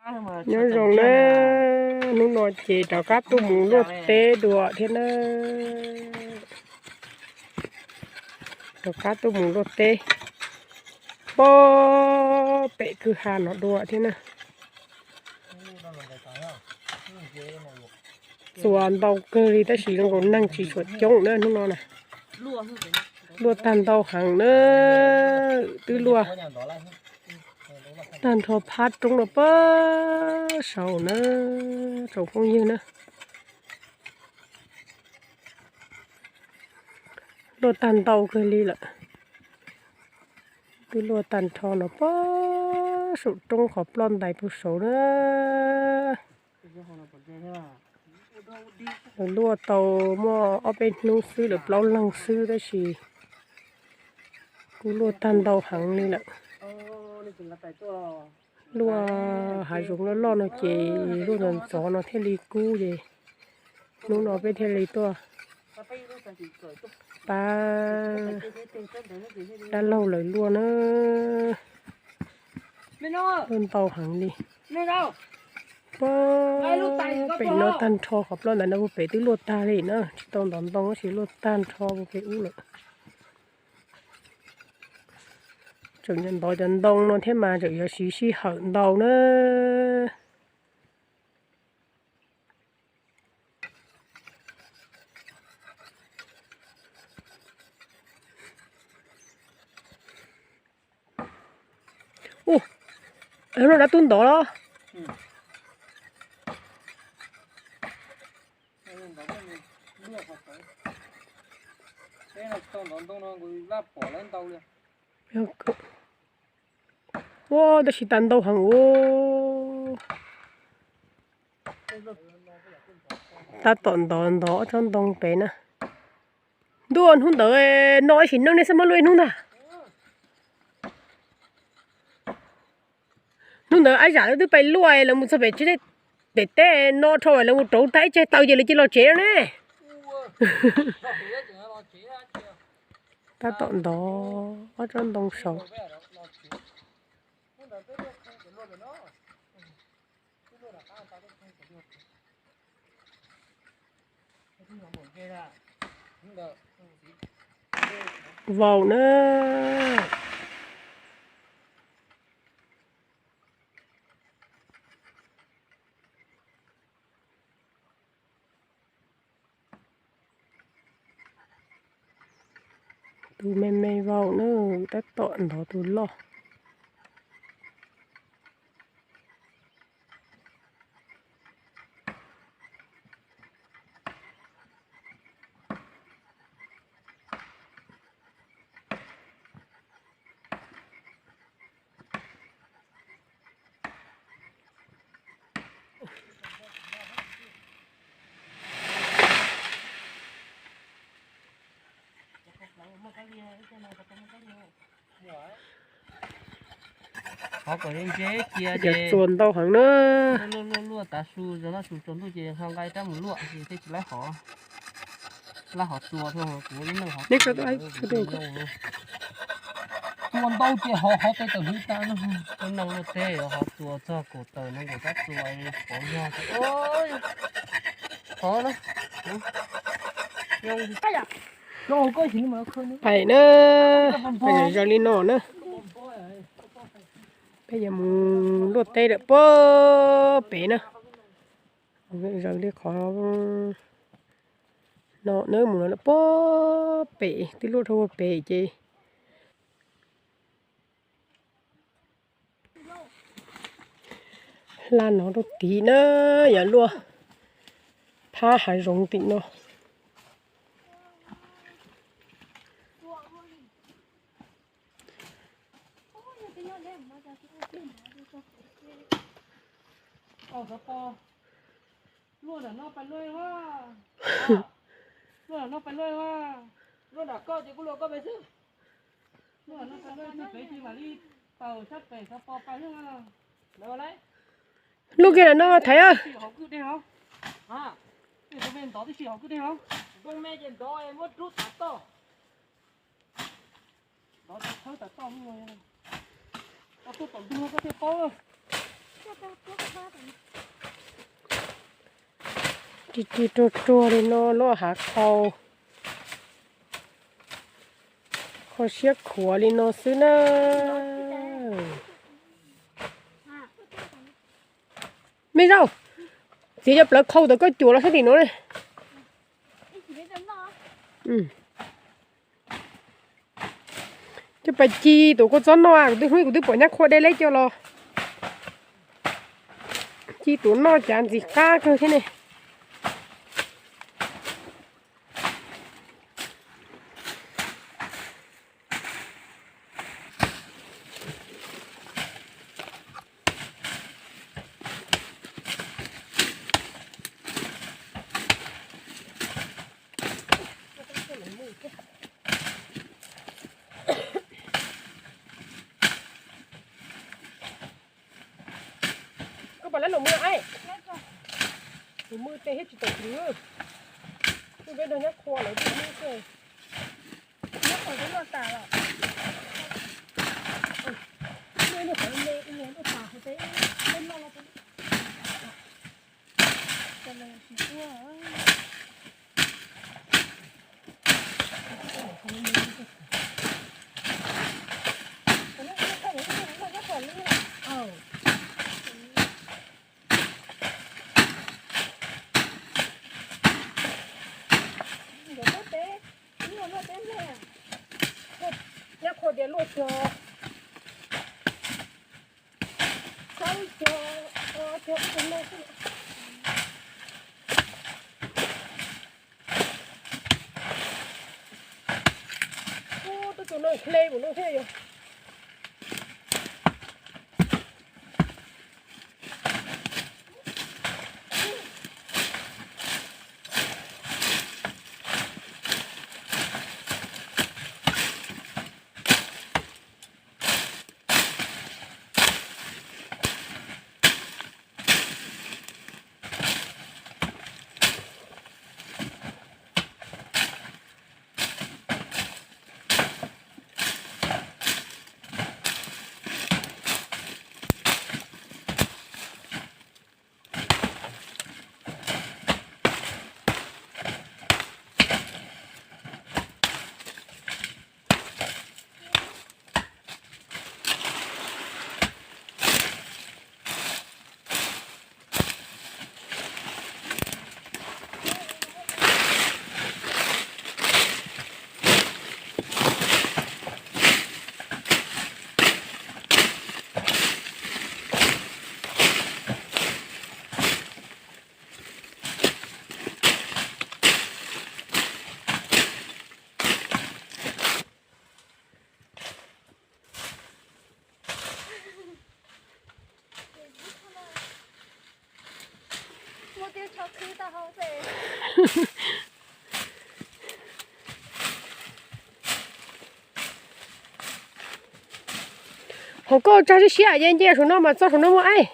Nyob zoo na, hnub no ces rov qab tuaj mus luaj teb dua thiab na. Rov qab tuaj mus luaj teb pog pem kwj ha no dua thiab na. Txuas ntau kawg li tab sis zoo nkaus neeg tsis tshua coob na hnub no na. Luaj tag ntau heev na, twb luaj tag nrho phab roob no pog saud na, tsoom phooj ywg na. Luaj tag ntau kawg li lawm. Twb luaj tag nrho no pog saum roob qhov ploj ntais puag saud na. Lawv luaj tau muaj ob peb hnub xwb, lawv plaub leeg xwb tab sis kuj luaj tag ntau heev li lawm. Luaj hav zoov loj loj no ces luaj ntxov ntxov no thiaj li kub ces hnub no peb thiaj li tuaj pab dab laug lawv luaj na. Luaj ntau heev li. Pog pem no tag nrho qhov ploj ntawd no puag pem twb luaj tag li na, tsis tau ntov ntoo tab sis luaj tag nrho puag pem ub lawm. Tseem ntov cov ntoo no thiab mas tseem yuav siv sij hawm ntau na. Ua, no dab tub ntov los? Ua, tab sis tas ntau heev ua. Tab tom ntov ntov ob tsob ntoo pem na. Ntuj, hnub ntawd no ib sim neej nej xwb muab luaj ib hnub ntag. Hnub ntawd ab zam twb pais luaj lawv mus txog pem tsev, pem teb no rho lawv mus rauv tag ib tsag taws ces lawv cia los tsev ne. Tab tom ntov ob tsob ntoo saud. Vau na. Tus me me vau na, tab tom ntov tus loj. Qhov kom ntse cia ces txuas ntau heev na. Luaj luaj luaj tav su, zog noj su tsaus ntuj ces ho nqa rab mus luaj ces thiaj tsis laib hov, laib hov txuas thiab. Kuv lub neej hov txuas, txuas ntau ces hov hov tes tawm hwv tas no. Lub neej luaj teb hov txuas txog kaum tawm no nkaus rab txuas pov yog hov na. Pais na, pais zaws li no na. Peb yuav mus luaj teb lawm puag pem na. Zaws li qhov no na, mus no lawm puag pem, twb luaj rau puag pem ces hla no rau tid na, yuav luaj phab hav zoov tim no. Luaj nram no pais luaj, luaj nram no pais luaj, luaj nram koj ces kuv luaj koj pem xwb. Luaj nram no pais luaj, pem ces mam li tawm sab pem xov pos pais xwb. Luaj kiag nram no Thaiv. Ntoo me ces ntov muab rub tav toj. Ntov tau thawb tav toj, koj tuaj tom ntug koj thiaj paub. Rig rig ruag ruag li no lub hav khau, kho siab khuav li no xwb na. Me Zaug, txiav cov plawv khau ntawm koj cuam los sab tim no ne. Coj pas ci tus kua txob noj, kuv twb hnub kuv twb pom nyab qhua de leb coj los ci tus noj cas ntxim qab kawg thiab ne. Koj pom lawv lus mws ai? Lus mws tes thiab tsis tau kwv. Tus peb nrog nyab qhua lawv twb hlub kawg. Nyab qhua twb noj tas lawm. Nyab qhua me ib nyuag noj tas hauv tes, peb noj los tes. Nyab qhua tias luaj cog, xaub cog, cog tus no xwb. Ub, tus no hle mus no thiab yog. Hauv koj tsa siab siab, nce nce saum no mas txog saum no muaj aib.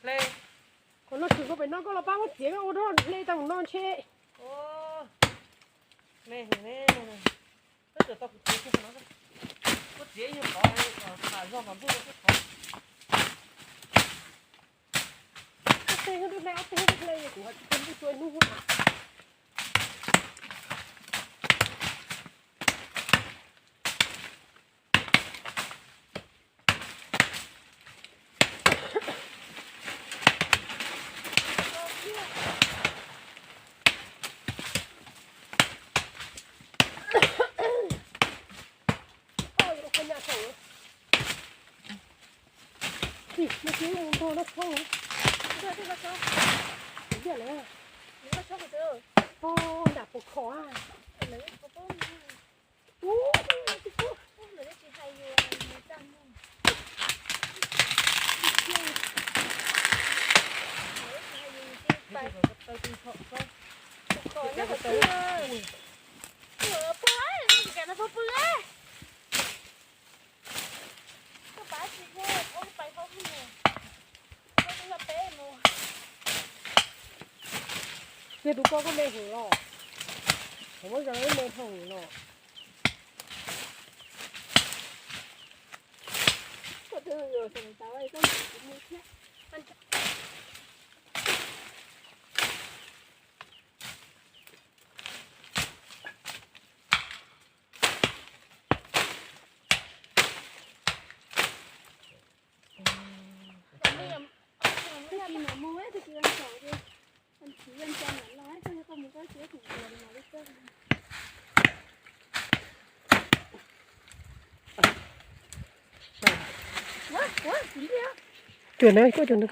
Hle, hle. Qhov no tshwm koj pem no koj los pab muab txiav koj ua rau hle tau mus no ntshe. Hle, hle, hle. Peb tau kuv txiav kiag no, kuv txiav yog qhov tham zog qhov ntuj no xwb qhov. Ob teg twb hle, ob teg twb hle, kuv hais tsis tau ntuj tsuas hnub. Yog tus koj koj me heev los, muab zog me dhau heev los. Cuam na, kuj cuam na.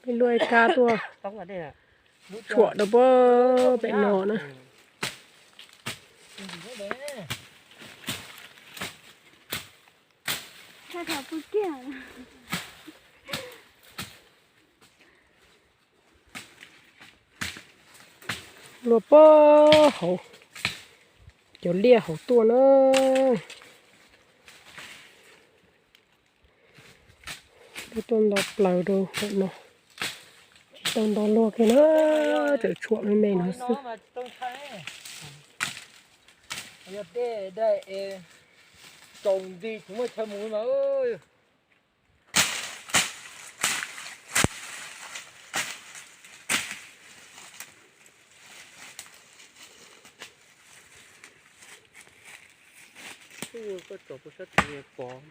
Peb luaj ib kab tuaj tshuam rau pem no na. Luaj pem hauv, cov liaj hauv tuaj na. Peb tuaj nto plaws rau hauv no, tsis tau nto luaj kiag na, tseem tshuam me me no xwb. Koj tsom pua sab tid pom.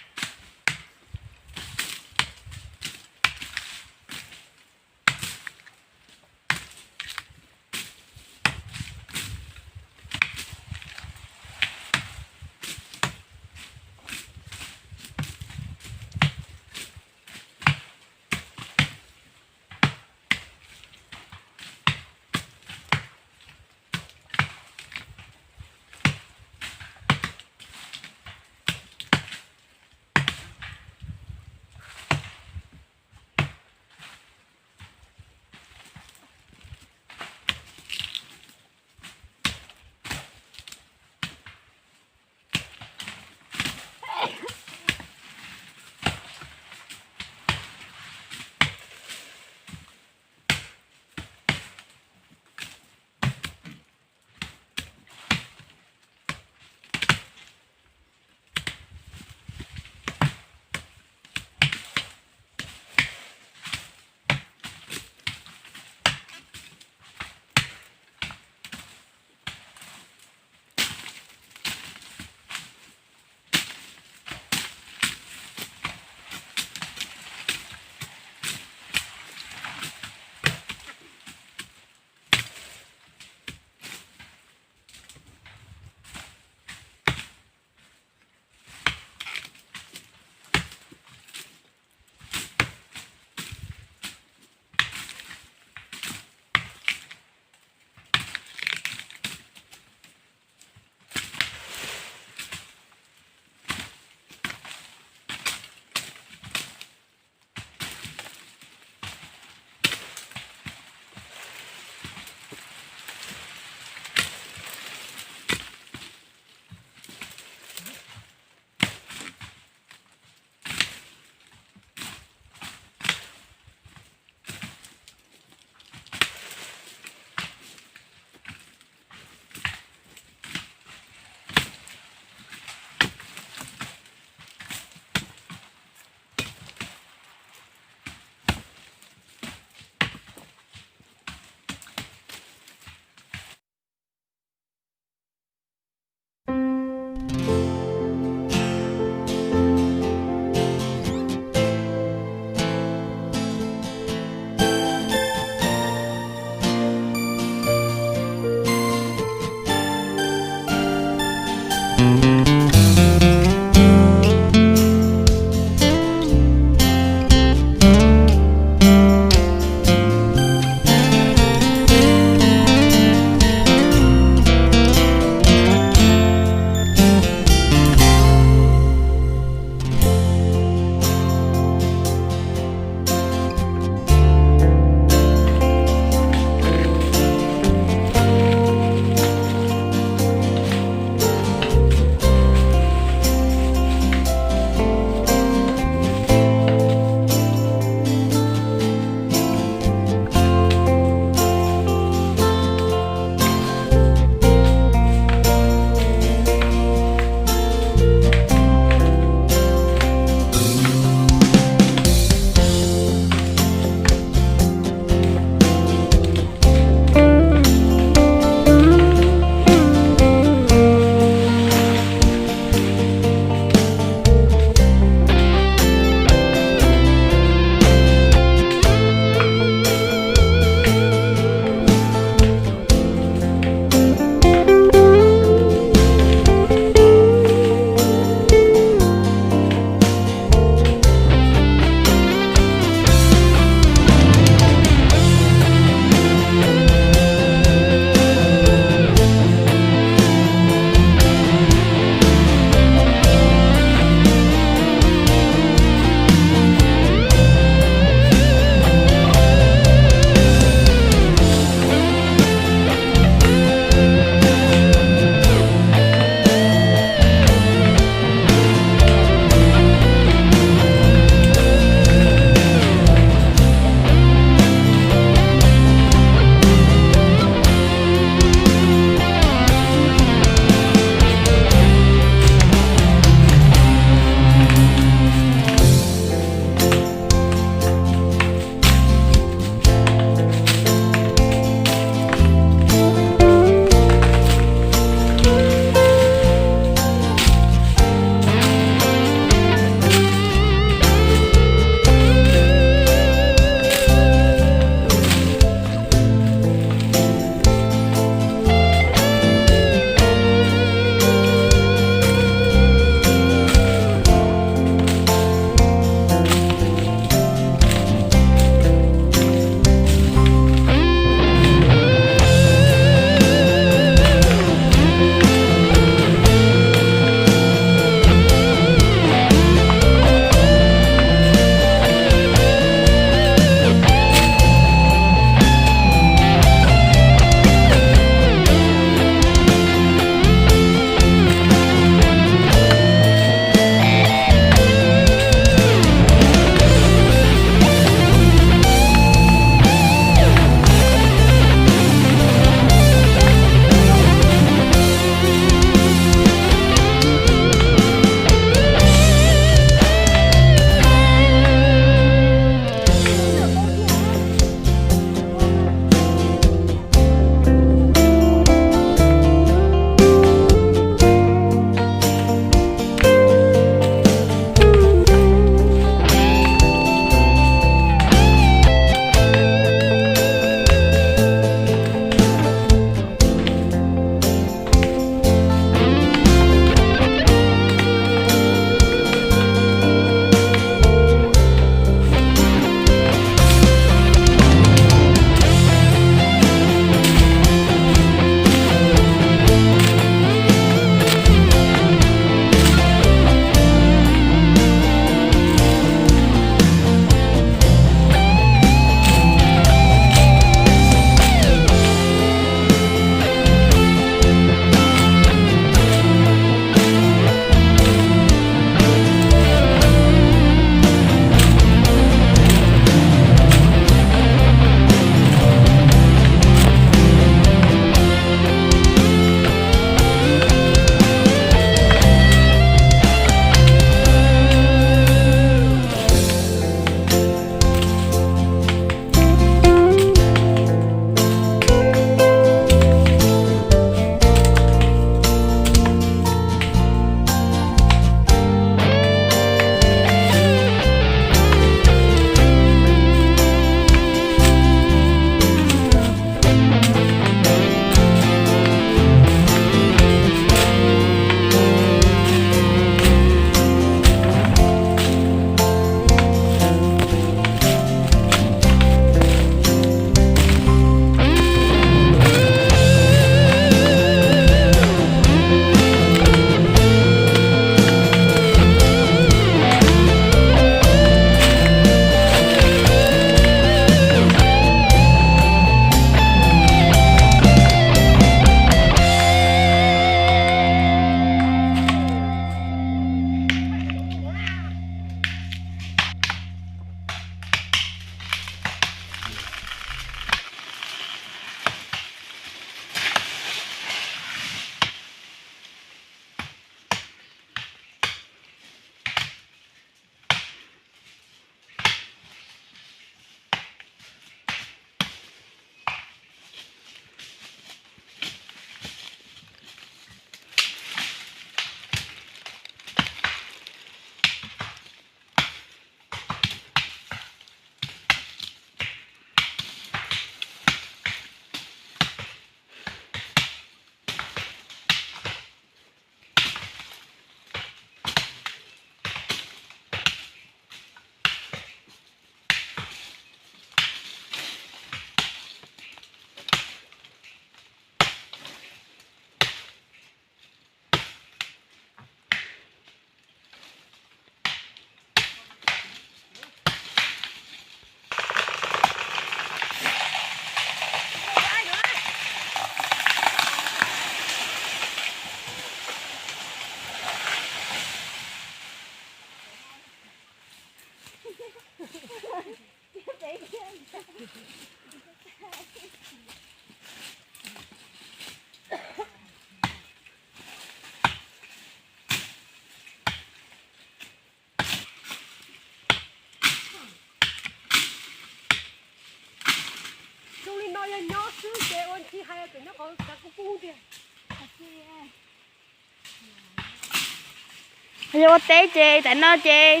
Yog ua teb ces tam no ces,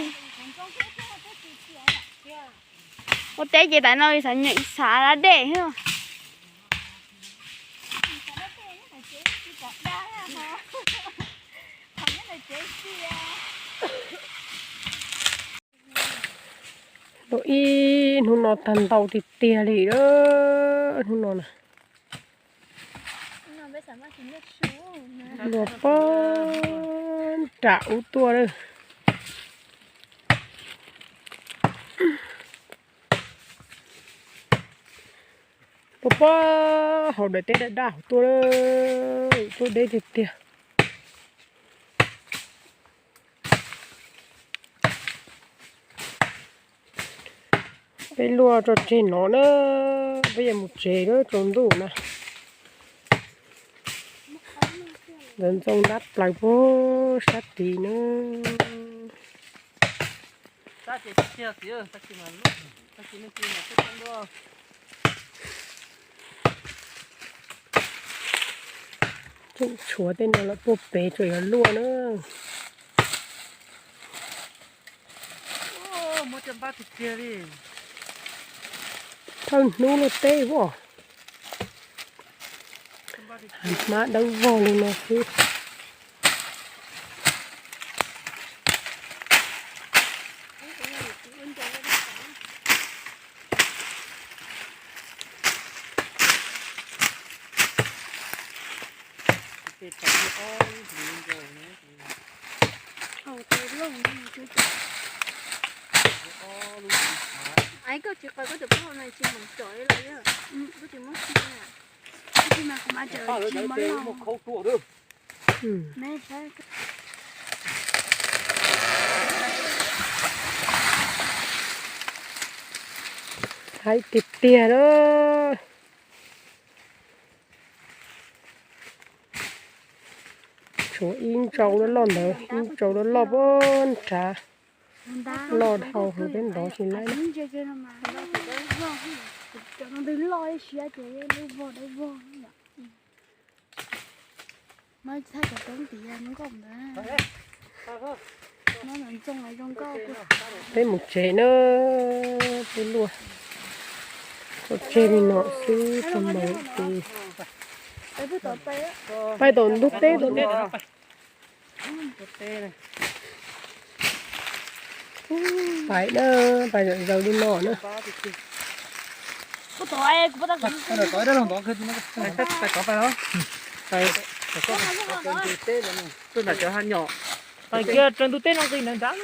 ua teb ces tam no xav, xav da dej xwb. Ib hnub no tag ntau tiag tiag li, hnub no na. Luag pag nram ub tuaj lawm. Luag pag hauv daim teb daj daj hauv tuaj lawm, tuaj deb tiag tiag. Peb luaj tso tseg no na, peb yuav mus tsev lawm, tsaus ntuj na. Ntxoov ntxoo ntab plaws puag sab tid na. Tseem tshuav tej no lawm puag pem tseem yuav luaj na. Thawj hnub luaj teb huaj. Hmab dawb vog li no xwb. Koj tsis qaws koj cov paj hau no tsis mus tsom li los yog koj tsis muab khi na? Haib tiag tiag lawm. Tshuav ib ntsau loj loj ntawd, ib ntsau loj loj puag nrad, loj dhau hauv peb ntov tsis laib na. Peb mus tsev na, peb luaj, tso tseg li no xwb tso mus ces pais tom ntug teb tom no. Pais na, pais zom zaws li no na. Tuaj nram cov ha nyom, pais kiag raws ntug teb no nqis nrad nrad.